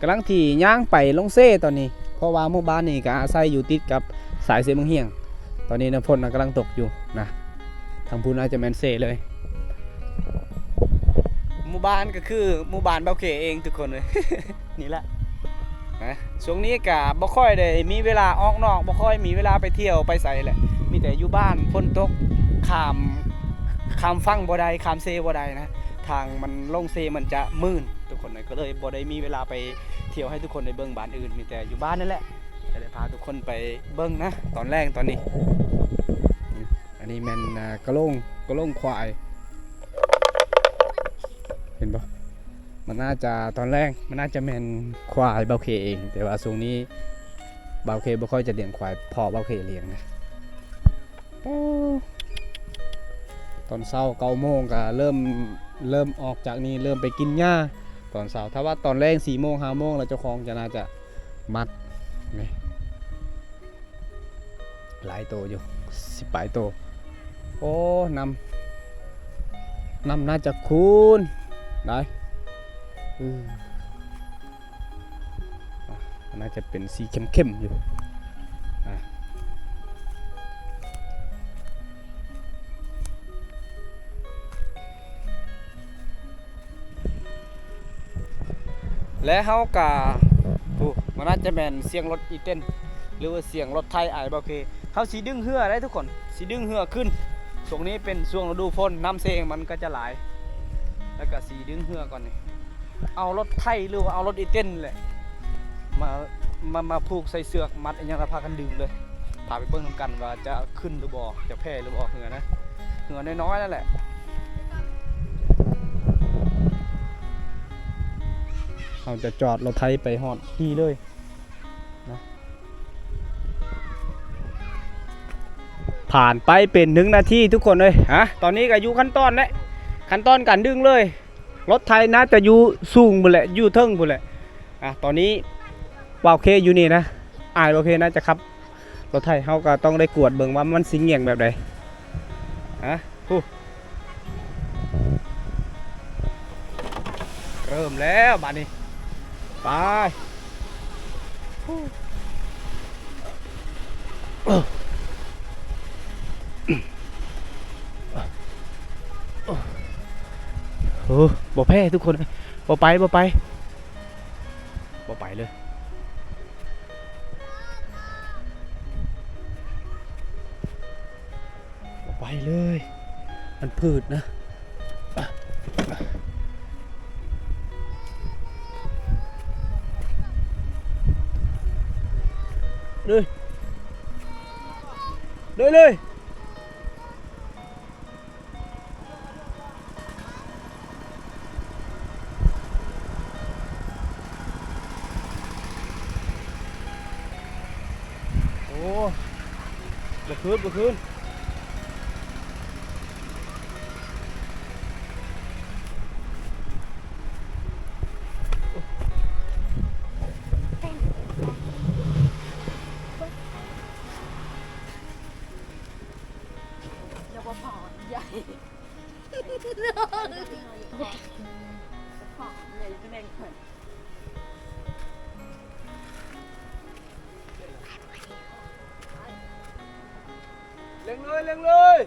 ກຳລັງທີ່ຍ່າງໄປລົງເຊຕອນນີ້ ເພາະວ່າໝູ່ບ້ານນີ້ກໍອາໄສຢູ່ຕິດກັບສາຍເຊເມືອງຮຽງ. ຕອນນີ້ນ້ຳຝົນນະກຳລັງຕົກຢູ່ນະ ທາງພຸ້ນອາດຈະແມ່ນເຊເລີຍ. ໝູ່ບ້ານກໍຄືໝູ່ບ້ານບ່າວເຄເອງທຸກຄົນເອີຍ ນີ້ແຫຼະນະ. ຊ່ວງນີ້ກະບໍ່ຄ່ອຍໄດ້ມີເວລາອອກນອກ ບໍ່ຄ່ອຍມີເວລາໄປທ່ຽວໄປໃສແຫຼະ ມີແຕ່ຢູ່ບ້ານ. ຝົນຕົກ ຂ້າມ ຂ້າມຝັ່ງບໍ່ໄດ້ ຂ້າມເຊບໍ່ໄດ້ນະ ທາງມັນລົງເຊມັນຈະມື່ນທຸກຄົນເອີຍ ກໍເລີຍບໍ່ໄດ້ມີເວລາໄປທ່ຽວໃຫ້ທຸກຄົນໄດ້ເບິ່ງບ້ານອື່ນ ມີແຕ່ຢູ່ບ້ານນັ້ນແຫຼະ. ກໍໄດ້ພາທຸກຄົນໄປເບິ່ງນະ ຕອນແລງຕອນນີ້. ອັນນີ້ແມ່ນ ອ່າ ກະໂຫຼງ ກະໂຫຼງຄວາຍ ເຫັນບໍ່? ມັນໜ້າຈະ ຕອນແລງມັນໜ້າຈະແມ່ນຄວາຍບ່າວເຄເອງ ແຕ່ວ່າຊ່ວງນີ້ບ່າວເຄບໍ່ຄ່ອຍຈະລ້ຽງຄວາຍ ພໍ່ບ່າວເຄລ້ຽງນະ. ໂອ້ ຕອນເຊົ້າເກົ້າໂມງກໍເລີ່ມ ເລີ່ມອອກຈາກນີ້ ເລີ່ມໄປກິນຫຍ້າຕອນເຊົ້າ. ຖ້າວ່າຕອນແລງສີ່ໂມງຫ້າໂມງແລ້ວ ເຈົ້າຂອງຈະໜ້າຈະມັດນີ້. ຫຼາຍໂຕຢູ່ ສິບປາຍໂຕ. ໂອ້ ນ້ຳ ນ້ຳໜ້າຈະຂຸ່ນຫຼາຍ. ອື ອາ ໜ້າຈະເປັນສີເຂັ້ມໆຢູ່. ອາ ແລະເຮົາກະ ໂອ້ ມັນອາດຈະແມ່ນສຽງລົດອີເຕັນ ຫຼືວ່າສຽງລົດໄຖອ້າຍບ່າວເຄ. ເຮົາຊິດຶງເຮືອໄດ໋ທຸກຄົນ ຊິດຶງເຮືອຂຶ້ນ. ຊ່ວງນີ້ເປັນຊ່ວງລະດູຝົນ ນ້ຳເຊມັນກໍຈະຫຼາຍ ແລ້ວກໍຊິດຶງເຮືອກ່ອນນີ້ ເອົາລົດໄຖ ຫຼືວ່າເອົາລົດອີເຕັນແຫຼະ ມາ ມາ ມາຜູກໃສ່ເຊືອກມັດອີ່ຫຍັງ ແລ້ວພາກັນດຶງເລີຍ. ພາໄປເບິ່ງນຳກັນວ່າຈະຂຶ້ນຫຼືບໍ່ ຈະແຜ່ຫຼືບໍ່ເຮືອນະ ເຮືອນ້ອຍໆນັ້ນແຫຼະ. ເຮົາຈະຈອດລົດໄຖໄປຮອດທີ່ເລີຍນະ. ຜ່ານໄປເປັນໜຶ່ງນາທີທຸກຄົນເອີຍ. ຮະ ຕອນນີ້ກໍຢູ່ຂັ້ນຕອນແຫຼະ ຂັ້ນຕອນການດຶງເລີຍ. ລົດໄຖໜ້າຈະຢູ່ສູງພຸ້ນແຫຼະ ຢູ່ເທິງພຸ້ນແຫຼະ. ອາ ຕອນນີ້ບ່າວເຄຢູ່ນີ້ນະ ອ້າຍບ່າວເຄໜ້າຈະຂັບລົດໄຖ ເຮົາກໍຕ້ອງໄດ້ກວດເບິ່ງວ່າມັນຊິຫງຽງແບບໃດ. ອາ ຜູ້ ເລີ່ມແລ້ວບາດນີ້ ໄປ. ໂອ້ ບໍ່ແພ້ທຸກຄົນ ບໍ່ໄປ ບໍ່ໄປ ບໍ່ໄປເລີຍ ບໍ່ໄປເລີຍ ມັນຜືດນະ. ເລີຍ ເລີຍ ເລີຍ. ໂອ້ ບໍ່ຄືນ ບໍ່ຄືນ. ເລັ່ງເລີຍ ເລັ່ງເລີຍ.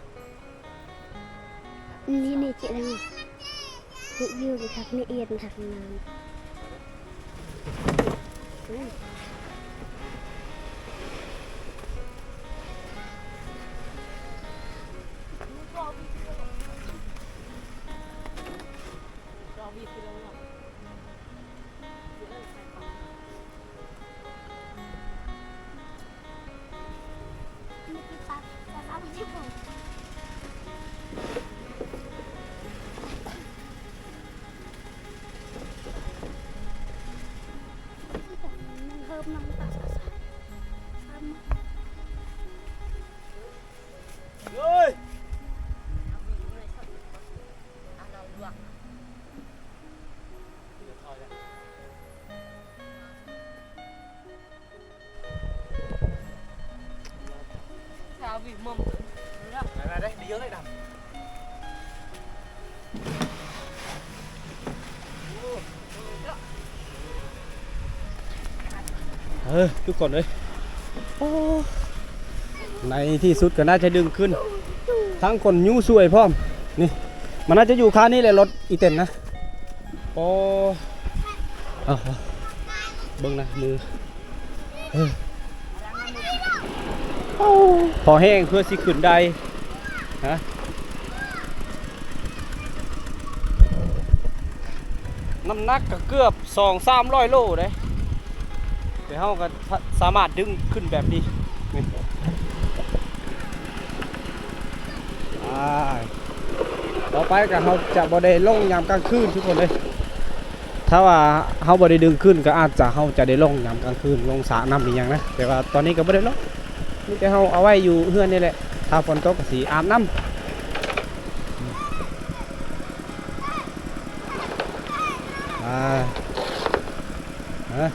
ນີ້ ນີ້ ເຈັບນີ້ ຢູ່ ຢູ່ ຄັກ ນີ້ ອຽນ ຄັກ ນານ. ເອີ ທຸກຄົນເອີຍ ໂອ້ ໃນທີ່ສຸດກໍໜ້າຈະດຶງຂຶ້ນ ທັງຄົນຍູ້ຊ່ວຍພ້ອມ. ນີ້ ມັນໜ້າຈະຢູ່ຂ້າງນີ້ແຫຼະ ລົດອີເຕັນນະ. ໂອ້ ເອົາ ເບິ່ງນະ ມື ເອີ ພໍແຮງເພື່ອຊິຂຶ້ນໄດ້ນະ. ນ້ຳໜັກກໍເກືອບສອງສາມຮ້ອຍໂລເດ້ ແຕ່ເຮົາກໍສາມາດດຶງຂຶ້ນແບບນີ້. ນີ້ ໄປ ຕໍ່ໄປກໍເຮົາຈະບໍ່ໄດ້ລົງຍາມກາງຄືນທຸກຄົນເອີຍ. ຖ້າວ່າເຮົາບໍ່ໄດ້ດຶງຂຶ້ນ ກໍອາດຈະ ເຮົາຈະໄດ້ລົງຍາມກາງຄືນ ລົງສະນ້ຳອີ່ຫຍັງນະ ແຕ່ວ່າຕອນນີ້ກໍບໍ່ໄດ້ລົງ ມີແຕ່ເຮົາເອົາໄວ້ຢູ່ເຮືອນນີ້ແຫຼະ ຖ້າຝົນຕົກກໍຊິອາບນ້ຳ. ອ່າ ຮະ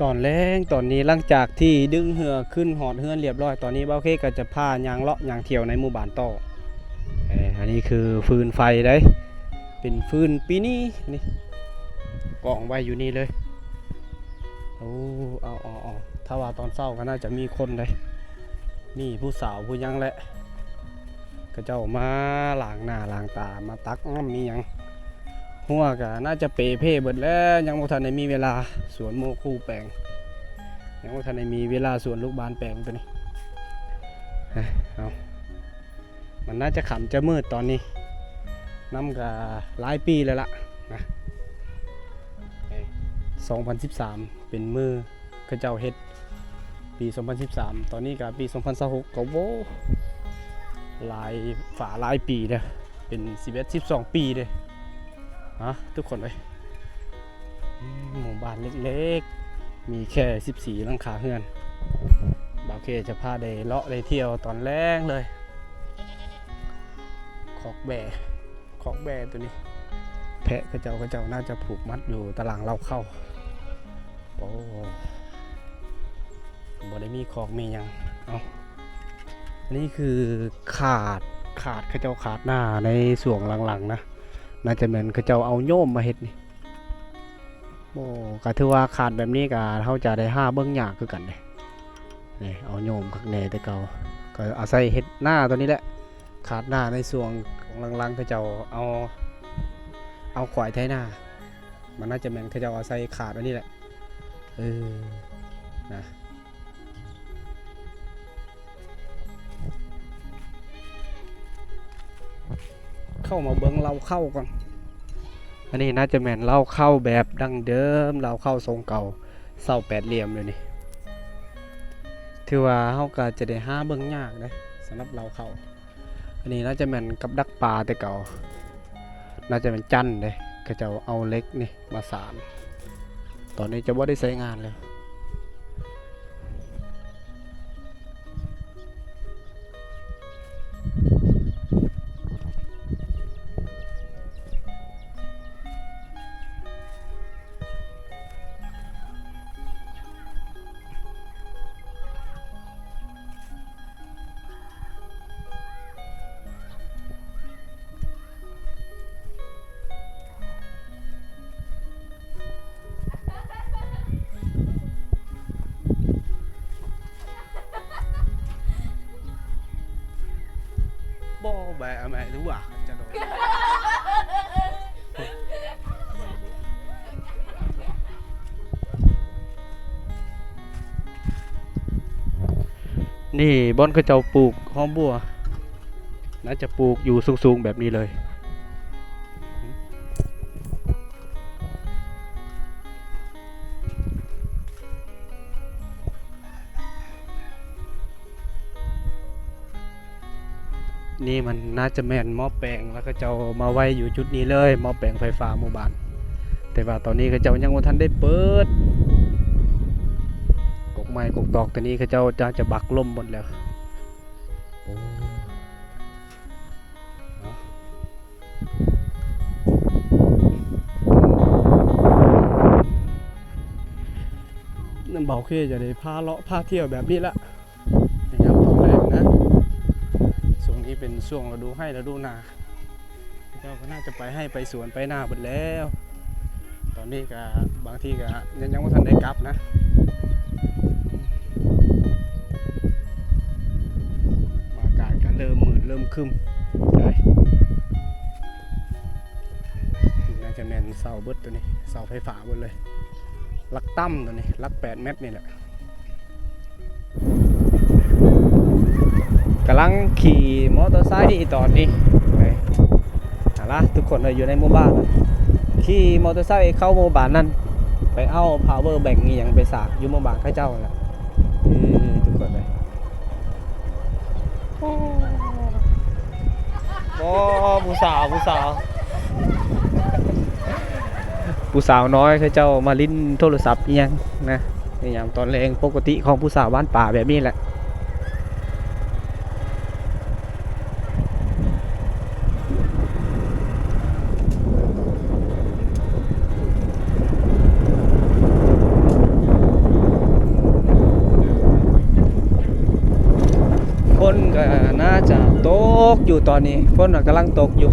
ຕອນແລງຕອນນີ້ ຫຼັງຈາກທີ່ດຶງເຮືອຂຶ້ນຮອດເຮືອນລຽບຮ້ອຍ ຕອນນີ້ບ່າວເຄກໍຈະພາຍ່າງເລາະຍ່າງທ່ຽວໃນໝູ່ບ້ານຕໍ່. ເອີ ອັນນີ້ຄືຟືນໄຟເດ້ ເປັນຟືນປີນີ້ ນີ້ ກອງໄວ້ຢູ່ນີ້ເລີຍ. ໂອ້ ເອົາ ເອົາ ເອົາ ຖ້າວ່າຕອນເຊົ້າກໍໜ້າຈະມີຄົນເດ້ ມີຜູ້ສາວຜູ້ຫຍັງແຫຼະ ເຂົາເຈົ້າມາລ້າງໜ້າລ້າງຕາ ມາຕັກນ້ຳມີຫຍັງ. ຮົ້ວກໍໜ້າຈະເປເພເບິດແລ້ວ ຍັງບໍ່ທັນໄດ້ມີເວລາສວນໂມຄູແປງ ຍັງບໍ່ທັນໄດ້ມີເວລາສວນລູກບ້ານແປງຕົວນີ້. ເອົາ ມັນໜ້າຈະຄ່ຳຈະມືດຕອນນີ້ ນ້ຳກໍຫຼາຍປີແລ້ວລະນະ ສອງພັນສິບສາມ ເປັນມື້ ເຂົາເຈົ້າເຮັດປີສອງພັນສິບສາມ ຕອນນີ້ກໍປີສອງພັນຊາວຫົກ ກໍ ໂອ້ ຫຼາຍຝາຫຼາຍປີເດ້ ເປັນສິບເອັດ ສິບສອງປີເດ້. ຮະ ທຸກຄົນເອີຍ ໝູ່ບ້ານເລັກໆ ມີແຄ່ສິບສີ່ຫຼັງຄາເຮືອນ. ບ່າວເຄຈະພາໄດ້ເລາະໄດ້ທ່ຽວຕອນແລງເລີຍ ຄອກແບ້ ຄອກແບ້ຕົວນີ້ ແພະເຂົາເຈົ້າ ເຂົາເຈົ້າໜ້າຈະຜູກມັດຢູ່ຕາລາງເລົ້າເຂົ້າ. ໂອ້ ບໍ່ໄດ້ມີຄອກມີຫຍັງ. ເອົາ ອັນນີ້ຄືຂາດ ຂາດ ເຂົາເຈົ້າຂາດໜ້າໃນຊ່ວງຫຼັງໆນະ ໜ້າຈະແມ່ນເຂົາເຈົ້າເອົາໂຍມມາເຮັດນີ້. ໂອ້ ກໍຖືວ່າຂາດແບບນີ້ກໍເຮົາຈະໄດ້ຫາເບິ່ງຍາກຄືກັນເດ້. ນີ້ ເອົາໂຍມຄັກແນ່ແຕ່ເກົ່າ ກໍອາໄສເຮັດໜ້າຕົວນີ້ແຫຼະ ຂາດໜ້າໃນຊ່ວງຫຼັງໆ ເຂົາເຈົ້າເອົາ ເອົາຄວາຍໄຖນາ ມັນໜ້າຈະແມ່ນເຂົາເຈົ້າອາໄສຂາດອັນນີ້ແຫຼະ. ເອີ ນະ ເຂົ້າມາເບິ່ງເລົ້າເຂົ້າກ່ອນ. ອັນນີ້ໜ້າຈະແມ່ນເລົ້າເຂົ້າແບບດັ້ງເດີມ ເລົ້າເຂົ້າຊົງເກົ່າ ເສົາແປດຫຼ່ຽມຢູ່ນີ້. ຖືວ່າເຮົາກໍຈະໄດ້ຫາເບິ່ງຍາກເດ້ ສຳລັບເລົ້າເຂົ້າ. ອັນນີ້ໜ້າຈະແມ່ນກັບດັກປາແຕ່ເກົ່າ ໜ້າຈະແມ່ນຈັນເດ້ ເຂົາເຈົ້າເອົາເຫຼັກນີ້ມາສານ. ຕອນນີ້ຈະບໍ່ໄດ້ໃຊ້ງານແລ້ວ. ບໍ່ແບະແມະ ຫຼືວ່າຈະໂດນ ນີ້ບ່ອນເຂົາເຈົ້າປູກຫອມບົວ ໜ້າຈະປູກຢູ່ສູງໆແບບນີ້ເລີຍ. ໂ ນີ້ມັນໜ້າຈະແມ່ນໝໍ້ແປງ ແລ້ວເຂົາເຈົ້າມາໄວ້ຢູ່ຈຸດນີ້ເລີຍ ໝໍ້ແປງໄຟຟ້າໝູ່ບ້ານ. ແຕ່ວ່າຕອນນີ້ເຂົາເຈົ້າຍັງບໍ່ທັນໄດ້ເປີດ. ກົກໄມ້ກົກຕອກຕົວນີ້ເຂົາເຈົ້າໜ້າຈະບັກລົ້ມໝົດແລ້ວ. ໂອ້ ເນາະ ນຳເບົາເຄຈະໄດ້ພາເລາະພາທ່ຽວແບບນີ້ລະ ໃນຍາມຕອນແລງນະ. ຊ່ວງນີ້ເປັນຊ່ວງລະດູໄຮ່ລະດູນາ ເຂົາເຈົ້າກໍໜ້າຈະໄປໄຮ່ໄປສວນໄປນາເບິດແລ້ວ. ຕອນນີ້ກະບາງທີກະຍັງ ຍັງບໍ່ທັນໄດ້ກັບນະ. ອາກາດກະເລີ່ມມືດເລີ່ມຄຶ້ມໄດ໋. ໜ້າຈະແມ່ນເສົາເບິດໂຕນີ້ ເສົາໄຟຟ້າເບິດເລີຍ. ຫຼັກຕ່ຳໂຕນີ້ ຫຼັກແປດແມັດນີ້ແຫຼະ. ກຳລັງຂີ່ມໍເຕີໄຊຕອນນີ້ ເອີ ຫັ້ນລະ ທຸກຄົນເອີຍ ຢູ່ໃນໝູ່ບ້ານ ຂີ່ມໍເຕີໄຊເຂົ້າໝູ່ບ້ານນັ້ນ ໄປເອົາພາວເວີແບັງອີ່ຫຍັງໄປສາກຢູ່ໝູ່ບ້ານເຂົາເຈົ້າຫັ້ນລະ ເອີ ທຸກຄົນເອີຍ. ໂອ້ ໂອ້ ຜູ້ສາວ ຜູ້ສາວ ຜູ້ສາວນ້ອຍເຂົາເຈົ້າມາຫຼິ້ນໂທລະສັບອີ່ຫຍັງນະ ໃນຍາມຕອນແລງ ປົກກະຕິຂອງຜູ້ສາວບ້ານປ່າແບບນີ້ແຫຼະ. ຝົນກໍໜ້າຈະຕົກຢູ່ຕອນນີ້ ຝົນກໍກຳລັງຕົກຢູ່.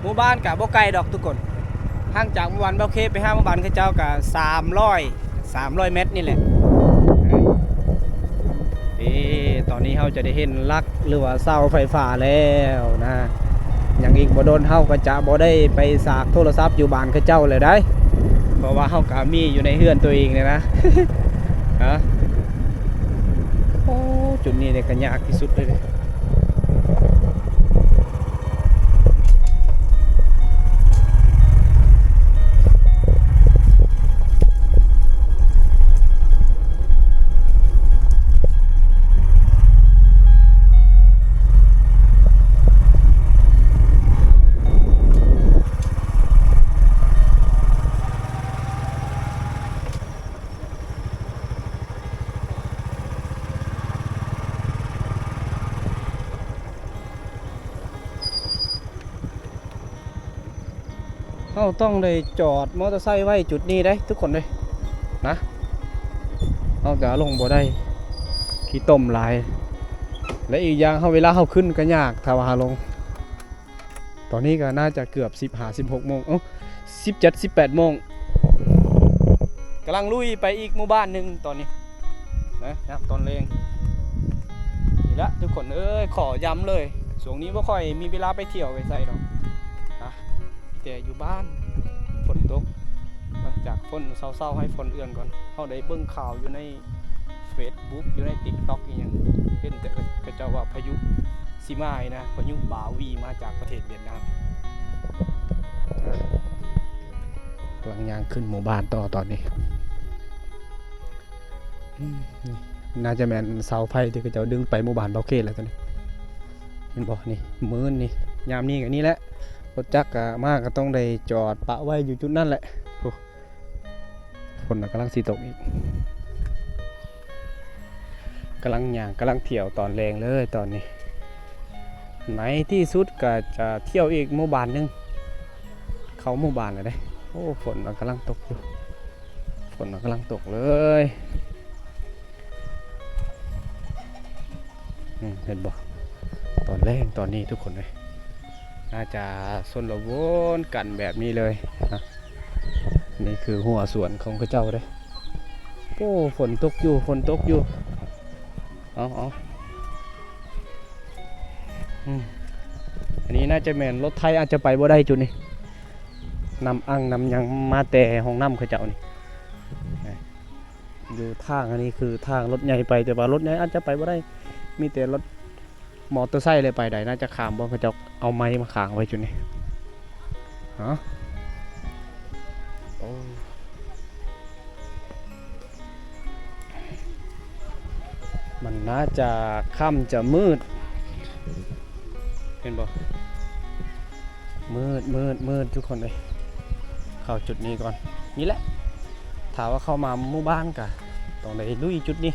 ໝູ່ບ້ານກະບໍ່ໄກດອກທຸກຄົນ ຫ່າງຈາກໝູ່ບ້ານເບົາເຄໄປຫາໝູ່ບ້ານເຂົາເຈົ້າກະສາມຮ້ອຍ ສາມຮ້ອຍແມັດນີ້ແຫຼະ. ເອີ ຕອນນີ້ເຮົາຈະໄດ້ເຫັນຫຼັກ ຫຼືວ່າເສົາໄຟຟ້າແລ້ວນະ. ຍັງອີກບໍ່ດົນເຮົາກໍຈະບໍ່ໄດ້ໄປສາກໂທລະສັບຢູ່ບ້ານເຂົາເຈົ້າແລ້ວໃດ໋ ເພາະວ່າເຮົາກໍມີຢູ່ໃນເຮືອນຕົວເອງນີ້ນະ. ຮະ ໂອ້ ຈຸດນີ້ເດ ກໍຍາກທີ່ສຸດເລີຍເດ. ເຮົາຕ້ອງໄດ້ຈອດມໍເຕີໄຊໄວ້ຈຸດນີ້ເດ້ທຸກຄົນເດ້ນະ. ເຮົາກໍລົງບໍ່ໄດ້ ຂີ້ຕົມຫຼາຍ ແລະ ອີກຢ່າງເຮົາ ເວລາເຮົາຂຶ້ນກໍຍາກ ຖ້າວ່າເຮົາລົງ. ຕອນນີ້ກໍໜ້າຈະເກືອບສິບຫ້າ ສິບຫົກໂມງ ເອົ້າ ສິບເຈັດ ສິບແປດໂມງ. ກຳລັງລຸຍໄປອີກໝູ່ບ້ານໜຶ່ງຕອນນີ້ນະ ຍາມຕອນແລງນີ້ລະທຸກຄົນເອີຍ. ຂໍຢ້ຳເລີຍ ຊ່ວງນີ້ບໍ່ຄ່ອຍມີເວລາໄປທ່ຽວໄປໃສດອກນະ ມີແຕ່ຢູ່ບ້ານ. ຝົນຕົກ ຫຼັງຈາກຝົນເຊົາໆ ໃຫ້ຝົນເອື່ອນກ່ອນ. ເຮົາໄດ້ເບິ່ງຂ່າວຢູ່ໃນເຟສບຸກ ຢູ່ໃນຕິກຕັອກອີ່ຫຍັງ ເຫັນແຕ່ເຂົາເຈົ້າວ່າພາຍຸຊິມານີ້ນະ ພາຍຸບາວີມາຈາກປະເທດຫວຽດນາມ. ກຳລັງຍ່າງຂຶ້ນໝູ່ບ້ານຕໍ່ຕອນນີ້. ອືມ ນີ້ໜ້າຈະແມ່ນເສົາໄຟທີ່ເຂົາເຈົ້າດຶງໄປໝູ່ບ້ານເບົາເຄແລ້ວຕົວນີ້ ເຫັນບໍ່? ນີ້ ມື້ນີ້ ຍາມນີ້ກໍນີ້ແຫຼະ ລົດຈັກກໍມາກໍຕ້ອງໄດ້ຈອດປະໄວ້ຢູ່ຈຸດນັ້ນແຫຼະ. ໂອ້ ຝົນກໍກຳລັງຊິຕົກອີກ. ກຳລັງຍ່າງ ກຳລັງທ່ຽວຕອນແລງເລີຍຕອນນີ້. ໃນທີ່ສຸດກໍຈະທ່ຽວອີກໝູ່ບ້ານໜຶ່ງ ເຂົ້າໝູ່ບ້ານແລ້ວເດ້. ໂອ້ ຝົນກໍກຳລັງຕົກຢູ່ ຝົນກໍກຳລັງຕົກເລີຍ. ອືມ ເຫັນບໍ່? ຕອນແລງຕອນນີ້ທຸກຄົນເອີຍ ໜ້າຈະຊົນລະວົນກັນແບບນີ້ເລີຍນະ. ນີ້ຄືຮົ້ວສວນຂອງເຂົາເຈົ້າເດ້. ໂອ້ ຝົນຕົກຢູ່ ຝົນຕົກຢູ່. ເອົາ ເອົາ ອືມ ອັນນີ້ໜ້າຈະແມ່ນລົດໄຖອາດຈະໄປບໍ່ໄດ້ຈຸດນີ້. ນ້ຳອັ່ງນ້ຳຫຍັງມາແຕ່ຫ້ອງນ້ຳເຂົາເຈົ້ານີ້. ຢູ່ທາງອັນນີ້ຄືທາງລົດໃຫຍ່ໄປ ແຕ່ວ່າລົດໃຫຍ່ອາດຈະໄປບໍ່ໄດ້ ມີແຕ່ລົດມໍເຕີໄຊແຫຼະໄປໄດ້. ໜ້າຈະຂ້າມບໍ່ ເຂົາເຈົ້າເອົາໄມ້ມາຄ້າງໄວ້ຈຸດນີ້. ຮະ ໂອ້ ມັນໜ້າຈະຄ່ຳຈະມືດ ເຫັນບໍ່? ມືດ ມືດ ມືດ ທຸກຄົນເອີຍ. ເຂົ້າຈຸດນີ້ກ່ອນ. ນີ້ແຫຼະ ຖ້າວ່າເຂົ້າມາໝູ່ບ້ານກະຕ້ອງໄດ້ລຸຍຈຸດນີ້.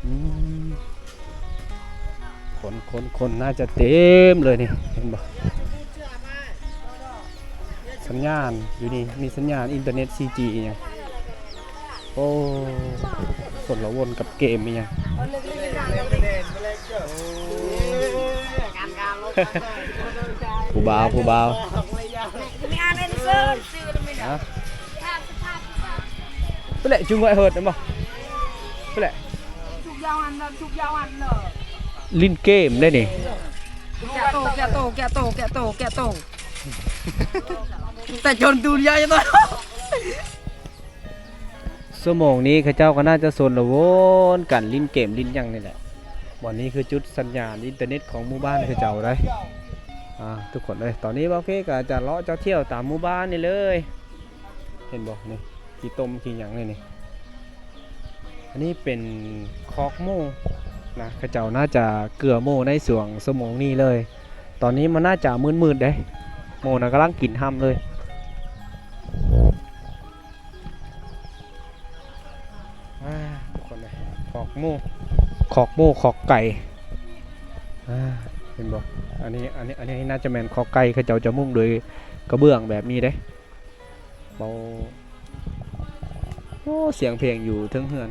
ອືມ ຄົນ ຄົນ ຄົນໜ້າຈະເຕັມເລີຍນີ້ ເຫັນບໍ່? ສັນຍານຢູ່ນີ້ ມີສັນຍານອິນເຕີເນັດ ສີ່ຈີ ອີ່ຫຍັງ. ໂອ້ ຊົນລະວົນກັບເກມອີ່ຫຍັງ. ຜູ້ບ່າວ ຜູ້ບ່າວ ຮະ ເພິ່ນແຫຼະ ຈຸງໄວ້ເຮີດ ແມ່ນບໍ່? ເພິ່ນແຫຼະ ທຸກຢ່າງອັນ ທຸກຢ່າງອັນເລີຍ ຫຼິ້ນເກມໄດ້ນີ້. ແກະໂຕ ແກະໂຕ ແກະໂຕ ແກະໂຕ ແກະໂຕ ແຕ່ຈົນດູນຍາຍໂຕ. ຊົ່ວໂມງນີ້ເຂົາເຈົ້າກໍໜ້າຈະຊົນລະວົນກັນຫຼິ້ນເກມຫຼິ້ນຫຍັງນີ້ແຫຼະ. ບ່ອນນີ້ຄືຈຸດສັນຍານອິນເຕີເນັດຂອງໝູ່ບ້ານເຂົາເຈົ້າໄດ໋. ອ່າ ທຸກຄົນເອີຍ ຕອນນີ້ບ່າວເຄກໍຈະເລາະຈະທ່ຽວຕາມໝູ່ບ້ານນີ້ເລີຍ. ເຫັນບໍ່ນີ້ ຂີ້ຕົມຂີ້ຫຍັງນີ້ນີ້. ອັນນີ້ເປັນຄອກໝູນະ ເຂົາເຈົ້າໜ້າຈະເກືອໝູໃນຊ່ວງຊົ່ວໂມງນີ້ເລີຍ. ຕອນນີ້ມັນໜ້າຈະມືດໆເດ້ ໝູນະກຳລັງກິນຮຳເລີຍ. ອ່າ ທຸກຄົນເອີຍ ຄອກໝູ ຄອກໝູ ຄອກໄກ່. ອ່າ ເຫັນບໍ່? ອັນນີ້ ອັນນີ້ ອັນນີ້ໜ້າຈະແມ່ນຄອກໄກ່ ເຂົາເຈົ້າຈະມຸງໂດຍກະເບື້ອງແບບນີ້ເດ້. ເວົ້າ ໂອ້ ສຽງເພງຢູ່ເທິງເຮືອນ.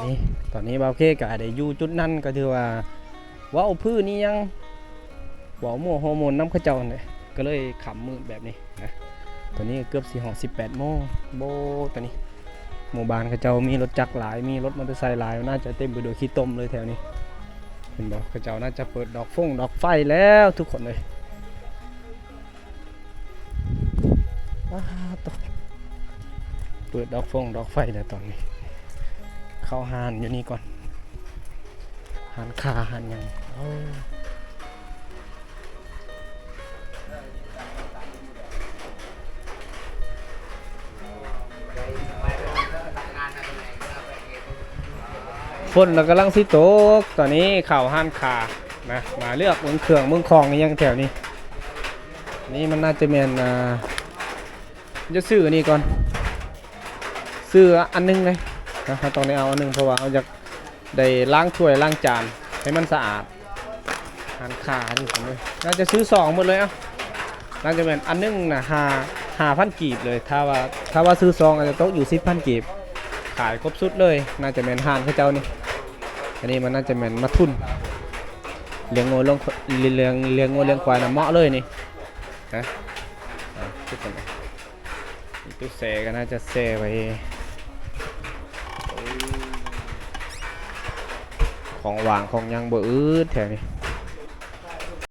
ນີ້ ຕອນນີ້ບ່າວເຄກໍໄດ້ຢູ່ຈຸດນັ້ນ ກໍຖືວ່າເວົ້າພື້ນອີ່ຫຍັງ ເວົ້າມົວໂຮໂມນນຳເຂົາເຈົ້າຫັ້ນແຫຼະ ກໍເລີຍຄ່ຳມືດແບບນີ້ນະ. ຕອນນີ້ເກືອບຊິຮອດສິບແປດໂມງ. ໂອ້ ຕອນນີ້ໝູ່ບ້ານເຂົາເຈົ້າມີລົດຈັກຫຼາຍ ມີລົດມໍເຕີໄຊຫຼາຍ ໜ້າຈະເຕັມໄປດ້ວຍຂີ້ຕົມເລີຍແຖວນີ້. ເຫັນບໍ່? ເຂົາເຈົ້າໜ້າຈະເປີດດອກຟົງດອກໄຟແລ້ວທຸກຄົນເອີຍ. ອ້າ ໂຕ ເປີດດອກຟົງດອກໄຟແລ້ວຕອນນີ້. ເຂົ້າຮ້ານຢູ່ນີ້ກ່ອນ ຮ້ານຄ້າຮ້ານຫຍັງ. ໂອ້ ຝົນລະກຳລັງຊິຕົກ. ຕອນນີ້ເຂົ້າຮ້ານຄ້ານະ ມາເລືອກເບິ່ງເຄື່ອງເບິ່ງຂອງອີ່ຫຍັງແຖວນີ້. ນີ້ມັນໜ້າຈະແມ່ນ ອ່າ ຈະຊື້ອັນນີ້ກ່ອນ ຊື້ອັນໜຶ່ງເລີຍນະ. ເຮົາຕ້ອງໄດ້ເອົາອັນໜຶ່ງ ເພາະວ່າເຮົາຢາກໄດ້ລ້າງຖ້ວຍລ້າງຈານໃຫ້ມັນສະອາດ. ຮ້ານຄ້ານີ້ເລີຍ ໜ້າຈະຊື້ສອງໝົດເລີຍ. ເອົ້າ ໜ້າຈະແມ່ນອັນໜຶ່ງນະ ຫ້າ ຫ້າພັນກີບເລີຍ. ຖ້າວ່າ ຖ້າວ່າຊື້ສອງອາດຈະຕົກຢູ່ສິບພັນກີບ ຂາຍຄົບຊຸດເລີຍ. ໜ້າຈະແມ່ນຮ້ານເຂົາເຈົ້ານີ້. ອັນນີ້ມັນໜ້າຈະແມ່ນມາທຸນ ລ້ຽງງົວລ້ຽງ ລ້ຽງ ລ້ຽງງົວລ້ຽງຄວາຍນະ ເໝາະເລີຍນີ້. ຮະ ອ່າ ຄືກັນ ຕູ້ແຊ່ກໍໜ້າຈະແຊ່ໄວ້ ຂອງຫວາງຂອງຫຍັງບໍ່ອຶດແຖວນີ້.